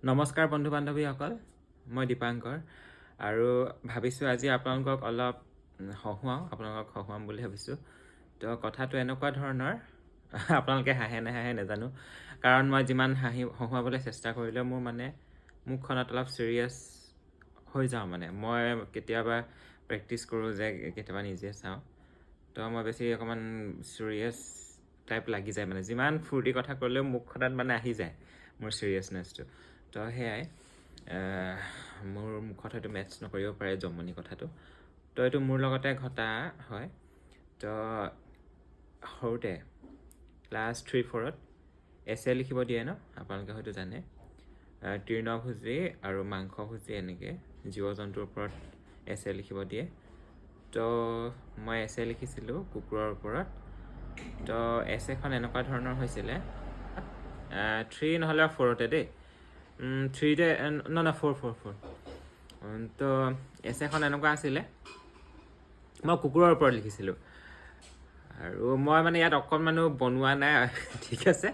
নমস্কাৰ বন্ধু বান্ধৱীসকল, মই দীপাংকৰ আৰু ভাবিছোঁ আজি আপোনালোকক অলপ হহুৱাওঁ, আপোনালোকক হহুৱাম বুলি ভাবিছোঁ। তো কথাটো এনেকুৱা ধৰণৰ, আপোনালোকে হাঁহে নাহাঁহে নাজানো, কাৰণ মই যিমান হাঁহি হহুৱাবলৈ চেষ্টা কৰিলেও মোৰ মানে মুখখনত অলপ ছিৰিয়াছ হৈ যাওঁ। মানে মই কেতিয়াবা প্ৰেক্টিছ কৰোঁ যে কেতিয়াবা নিজে চাওঁ, তো মই বেছি অকণমান ছিৰিয়াছ টাইপ লাগি যায়। মানে যিমান ফূৰ্তি কথা ক'লেও মুখখনত মানে আহি যায় মোৰ ছিৰিয়াছনেছটো। তো সেয়াই, মোৰ মুখত হয়তো মেটচ নকৰিব পাৰে জমনি কথাটো। তো এইটো মোৰ লগতে ঘটা হয়। তো সৰুতে ক্লাছ থ্ৰী ফ'ৰত এছে লিখিব দিয়ে ন, আপোনালোকে হয়তো জানে, তৃণভোজী আৰু মাংসভোজী এনেকৈ জীৱ জন্তুৰ ওপৰত এছে লিখিব দিয়ে। তো মই এছে লিখিছিলোঁ কুকুৰৰ ওপৰত। তো এছেখন এনেকুৱা ধৰণৰ হৈছিলে, থ্ৰী নহ'লে ফ'ৰতে দেই, থ্ৰীতে ন ন ফ'ৰ ফ'ৰ ফ'ৰ। তো এছেখন এনেকুৱা আছিলে, মই কুকুৰৰ ওপৰত লিখিছিলোঁ আৰু মই মানে ইয়াত অকণমানো বনোৱা নাই, ঠিক আছে,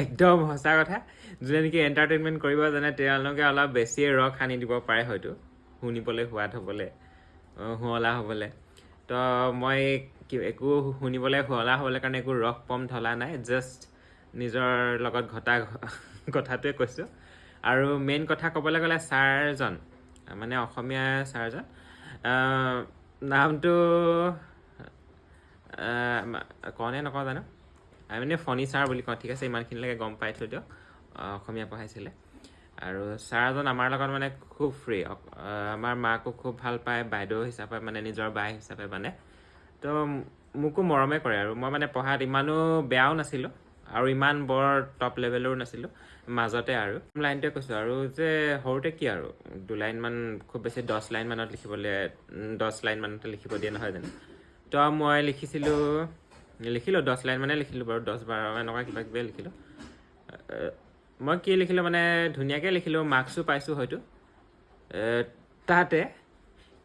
একদম সঁচা কথা। যোনে নেকি এণ্টাৰটেইনমেণ্ট কৰিব জানে, তেওঁলোকে অলপ বেছিয়ে ৰস সানি দিব পাৰে হয়তো, শুনিবলৈ সোৱাদ হ'বলৈ, শুৱলা হ'বলৈ। তো মই একো শুনিবলৈ শুৱলা হ'বলৈ কাৰণে একো ৰস পম ঢলা নাই, জাষ্ট নিজৰ লগত ঘটা কথাটোৱে কৈছোঁ। আৰু মেইন কথা ক'বলৈ গ'লে ছাৰজন, মানে অসমীয়া ছাৰজন, নামটো কওঁ নে নকওঁ জানো, মানে ফণী ছাৰ বুলি কওঁ, ঠিক আছে, ইমানখিনিলৈকে গম পাই থৈ দিয়ক। অসমীয়া পঢ়াইছিলে আৰু ছাৰজন আমাৰ লগত মানে খুব ফ্ৰী, আমাৰ মাকো খুব ভাল পায়, বাইদেউ হিচাপে, মানে নিজৰ বাই হিচাপে মানে। তো মোকো মৰমে কৰে আৰু মই মানে পঢ়াত ইমানো বেয়াও নাছিলোঁ আৰু ইমান বৰ টপ লেভেলৰো নাছিলোঁ, মাজতে। আৰু লাইনটোৱে কৈছোঁ আৰু যে সৰুতে কি আৰু দুলাইনমান, খুব বেছি 10 লাইন মানত লিখিবলৈ, 10 লাইন মানতে লিখিব দিয়ে নহয় জানো? তো মই লিখিছিলোঁ, লিখিলোঁ 10 লাইন মানে লিখিলোঁ বাৰু, 10 12 এনেকুৱা কিবা কিবি লিখিলোঁ। মই কি লিখিলোঁ, মানে ধুনীয়াকৈ লিখিলোঁ, মাৰ্কছো পাইছোঁ হয়তো। তাতে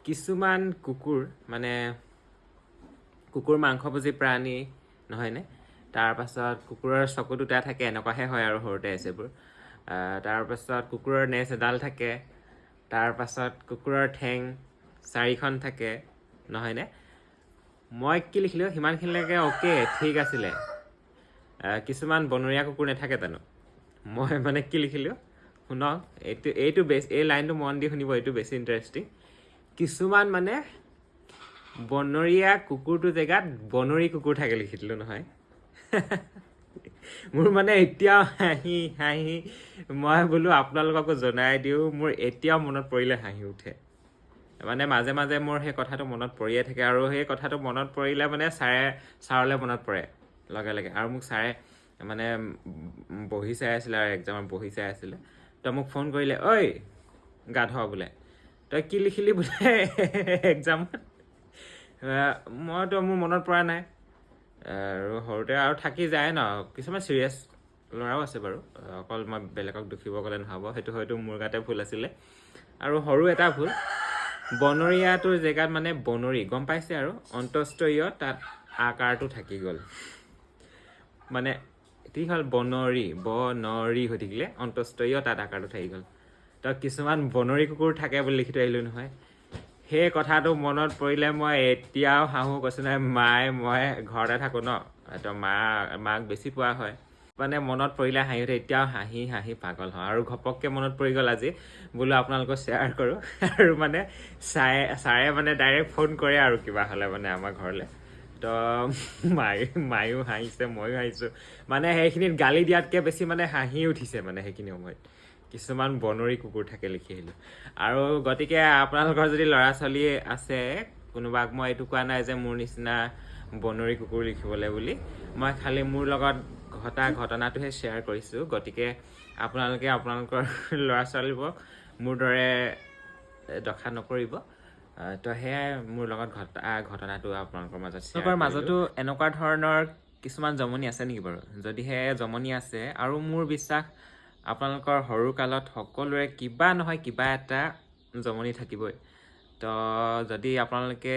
কিছুমান কুকুৰ, মানে কুকুৰ মাংসভোজী প্ৰাণী নহয়নে? তাৰপাছত কুকুৰৰ চকু দুটা থাকে, এনেকুৱাহে হয় আৰু সৰুতে এছেবোৰ। তাৰপাছত কুকুৰৰ নেজ এডাল থাকে, তাৰপাছত কুকুৰৰ ঠেং চাৰিখন থাকে, নহয়নে? মই কি লিখিলোঁ, সিমানখিনিলৈকে অ'কে, ঠিক আছিলে। কিছুমান বনৰীয়া কুকুৰ নাথাকে জানো? মই মানে কি লিখিলোঁ শুনক, এইটো বেছ এই লাইনটো মন দি শুনিব, এইটো বেছি ইণ্টাৰেষ্টিং। কিছুমান মানে বনৰীয়া কুকুৰটো জেগাত বনৰী কুকুৰ থাকে লিখি দিলোঁ নহয়। মোৰ মানে এতিয়াও হাঁহি হাঁহি, মই বোলো আপোনালোককো জনাই দিওঁ, মোৰ এতিয়াও মনত পৰিলে হাঁহি উঠে। মানে মাজে মাজে মোৰ সেই কথাটো মনত পৰিয়ে থাকে আৰু সেই কথাটো মনত পৰিলে মানে ছাৰলৈ মনত পৰে লগে লগে। আৰু মোক ছাৰে মানে বহি চাই আছিলে আৰু এক্সামত বহি চাই আছিলে, তো মোক ফোন কৰিলে, "ঐ গাধ," বোলে, "তই কি লিখিলি?" বোলে এক্সামত। মইতো মোৰ মনত পৰা নাই আৰু সৰুতে আৰু থাকি যায় ন। কিছুমান ছিৰিয়াছ ল'ৰাও আছে বাৰু, অকল মই বেলেগক দুখিব গ'লে নহ'ব, সেইটো হয়তো মোৰ গাতে ভুল আছিলে আৰু সৰু এটা ভুল। বনৰীয়াটোৰ জেগাত মানে বনৰী, গম পাইছে, আৰু অন্তস্তৰীয় তাত আকাৰটো থাকি গ'ল। মানে কি হ'ল, বনৰী বনৰী হৈ থাকিলে, অন্তস্তৰীয় তাত আকাৰটো থাকি গ'ল। তো কিছুমান বনৰী কুকুৰ থাকে বুলি লিখি থৈ আহিলোঁ নহয়। সেই কথাটো মনত পৰিলে মই এতিয়াও হাঁহো, কৈছোঁ নহয়। মায়ে, মই ঘৰতে থাকোঁ ন, তো মাক বেছি পোৱা হয়, মানে মনত পৰিলে হাঁহি উঠে। এতিয়াও হাঁহি হাঁহি পাগল হওঁ আৰু ঘপককৈ মনত পৰি গ'ল আজি, বোলো আপোনালোকক শ্বেয়াৰ কৰোঁ। আৰু মানে ছাৰে মানে ডাইৰেক্ট ফোন কৰে আৰু কিবা হ'লে মানে আমাৰ ঘৰলৈ। তো মায়ো হাঁহিছে, ময়ো হাঁহিছোঁ। মানে সেইখিনিত গালি দিয়াতকৈ বেছি মানে হাঁহি উঠিছে। মানে সেইখিনি সময়ত কিছুমান বনৰী কুকুৰ থাকে লিখি আহিলোঁ। আৰু গতিকে আপোনালোকৰ যদি ল'ৰা ছোৱালী আছে কোনোবাক, মই এইটো কোৱা নাই যে মোৰ নিচিনা বনৰী কুকুৰ লিখিবলৈ বুলি, মই খালি মোৰ লগত ঘটা ঘটনাটোহে শ্বেয়াৰ কৰিছোঁ। গতিকে আপোনালোকে আপোনালোকৰ ল'ৰা ছোৱালীবোৰক মোৰ দৰে দশা নকৰিব। তো সেয়াই মোৰ লগত ঘটা ঘটনাটো আপোনালোকৰ মাজত শ্বেয়াৰ মাজতো এনেকুৱা ধৰণৰ কিছুমান জমনি আছে নেকি বাৰু? যদিহে জমনি আছে, আৰু মোৰ বিশ্বাস আপোনালোকৰ সৰু কালত সকলোৰে কিবা নহয় কিবা এটা জমনি থাকিবই। তো যদি আপোনালোকে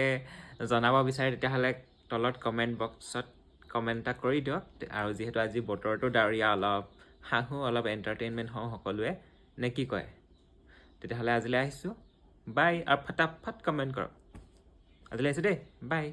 জনাব বিচাৰে, তেতিয়াহ'লে তলত কমেণ্ট বক্সত কমেণ্ট এটা কৰি দিয়ক। আৰু যিহেতু আজি বতৰটো ডাৱৰীয়া, অলপ হাঁহো, অলপ এণ্টাৰটেইনমেণ্ট হওঁ সকলোৱে। নে কি কয়? তেতিয়াহ'লে আজিলৈ আহিছোঁ, বাই। আৰু ফটাফট কমেণ্ট কৰক। আজিলৈ আহিছোঁ দেই, বাই।